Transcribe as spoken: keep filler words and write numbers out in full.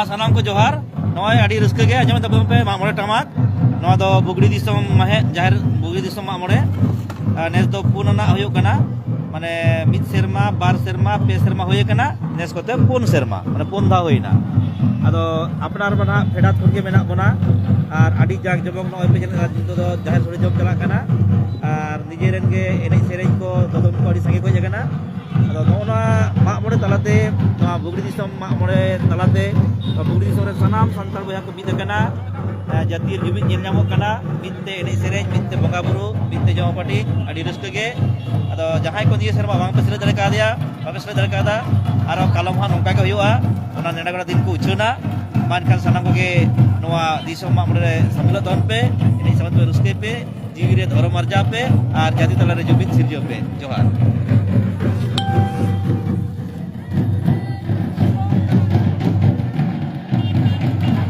ᱥᱟᱱᱟᱢ ᱠᱚ ᱡᱚᱦᱟᱨ᱾ ᱱᱚᱜᱼᱚᱭ ᱟᱹᱰᱤ ᱨᱟᱹᱥᱠᱟᱹ ᱜᱮ ᱟᱸᱡᱚᱢ ᱛᱟᱵᱚᱱ ᱯᱮ ᱢᱟᱜ ᱢᱚᱬᱮ ᱴᱟᱢᱟᱠ᱾ ᱱᱚᱣᱟ ᱫᱚ ᱵᱩᱜᱲᱤ ᱫᱤᱥᱚᱢ ᱢᱟᱦᱮ ᱡᱟᱦᱮᱨ ᱵᱩᱜᱲᱤ ᱫᱤᱥᱚᱢ ᱢᱟᱜ ᱢᱚᱬᱮ᱾ ᱟᱨ ᱱᱮᱥ ᱫᱚ ᱯᱩᱱ ᱟᱱᱟᱜ ᱦᱩᱭᱩᱜ ᱠᱟᱱᱟ, ᱢᱟᱱᱮ ᱢᱤᱫ ᱥᱮᱨᱢᱟ, ᱵᱟᱨ ᱥᱮᱨᱢᱟ, ᱯᱮ ᱥᱮᱨᱢᱟ ᱦᱩᱭ ᱟᱠᱟᱱᱟ, ᱱᱮᱥ ᱠᱚᱛᱮ ᱯᱩᱱ ᱥᱮᱨᱢᱟ, ᱢᱟᱱᱮ ᱯᱩᱱ ᱫᱷᱟᱣ ᱦᱩᱭᱱᱟ᱾ ᱟᱫᱚ ᱟᱯᱱᱟᱨ ᱢᱟ ᱱᱟᱦᱟᱜ ᱯᱷᱮᱰᱟᱛ ᱠᱷᱚᱱ ᱜᱮ ᱢᱮᱱᱟᱜ ᱵᱚᱱᱟ, ᱟᱨ ᱟᱹᱰᱤ ᱡᱟᱠ ᱡᱚᱢᱚᱠ ᱱᱚᱜᱼᱚᱭ ᱯᱮ ᱧᱮᱞ ᱮᱫᱟ, ᱱᱤᱛᱚᱜ ᱫᱚ ᱡᱟᱦᱮᱨ ᱥᱳᱲᱮ ᱡᱚᱢ ᱪᱟᱞᱟᱜ ᱠᱟᱱᱟ, ᱟᱨ ᱱᱤᱡᱮ ᱨᱮᱱ ᱜᱮ ᱮᱱᱮᱡ ᱥᱮᱨᱮᱧ ᱠᱚ ᱫᱚᱫᱚᱱ ᱠᱚ ᱟᱹᱰᱤ ᱥᱟᱸᱜᱮ ᱠᱚ ᱦᱮᱡ ᱟᱠᱟᱱᱟ᱾ ᱟᱫᱚ ᱱᱚᱜᱼᱚ ᱱᱚᱣᱟ ᱢᱟᱜ ᱢᱚᱬᱮ ᱛᱟᱞᱟᱛᱮ, ᱱᱚᱣᱟ ᱵᱩᱜᱲᱤ ᱫᱤᱥᱚᱢ ᱢᱟᱜ ᱢᱚᱬᱮ ᱛᱟᱞᱟᱛᱮ, ᱱᱚᱣᱟ ᱵᱩᱜᱲᱤ ᱫᱤᱥᱚᱢ ᱨᱮ ᱥᱟᱱᱟᱢ ᱥᱟᱱᱛᱟᱲ ᱵᱚᱭᱦᱟ ᱠᱚ ᱢᱤᱫ ᱟᱠᱟᱱᱟ᱾ ᱮᱸ, ᱡᱟᱹᱛᱤᱭᱟᱹᱨᱤ ᱡᱩᱢᱤᱫ ᱧᱮᱞ ᱧᱟᱢᱚᱜ ᱠᱟᱱᱟ, ᱢᱤᱫ ᱛᱮ ᱮᱱᱮᱡ ᱥᱮᱨᱮᱧ, ᱢᱤᱫ ᱛᱮ ᱵᱚᱸᱜᱟ ᱵᱩᱨᱩ, ᱢᱤᱫ ᱛᱮ ᱡᱚᱢ ᱯᱟᱹᱴᱤ, ᱟᱹᱰᱤ ᱨᱟᱹᱥᱠᱟᱹ ᱜᱮ᱾ ᱟᱫᱚ ᱡᱟᱦᱟᱸᱭ ᱠᱚ ᱱᱤᱭᱟᱹ ᱥᱮᱨᱢᱟ ᱵᱟᱝ ᱯᱮ ᱥᱮᱞᱮᱫ ᱫᱟᱲᱮ ᱠᱟᱣᱫᱮᱭᱟ, ᱵᱟᱯᱮ ᱥᱮᱞᱮᱫ ᱫᱟᱲᱮ ᱠᱟᱣᱫᱟ, ᱟᱨᱦᱚᱸ ᱠᱟᱞᱚᱢ ᱦᱟᱸᱜ ᱱᱚᱝᱠᱟ ᱜᱮ ᱦᱩᱭᱩᱜᱼᱟ᱾ ᱚᱱᱟ ᱱᱮᱰᱟ ᱜᱚᱰᱟ ᱫᱤᱱ ᱠᱚ ᱩᱪᱷᱟᱹᱱᱟ᱾ ᱢᱟ ᱮᱱᱠᱷᱟᱱ ᱥᱟᱱᱟᱢ ᱠᱚᱜᱮ ᱱᱚᱣᱟ ᱫᱤᱥᱚᱢ ᱢᱟᱜ ᱢᱚᱬᱮ ᱨᱮ ᱥᱟᱹᱢᱤᱞᱚᱜ ᱛᱟᱵᱚᱱ ᱯᱮ, ᱮᱱᱮᱡ ᱥᱟᱶᱛᱮ ᱨᱟᱹᱥᱠᱟᱹᱭ ᱯᱮ, ᱡᱤᱣᱤ ᱨᱮ ᱫᱷᱚᱨᱚᱢ ᱟᱨᱡᱟᱣ ᱯᱮ ᱟᱨ ᱡᱟᱹᱛᱤ ᱛᱟᱞᱟᱨᱮ ᱡᱩᱢᱤᱫ ᱥᱤᱨᱡᱟᱹᱣ ᱯᱮ᱾ ᱡᱚᱦᱟᱨ᱾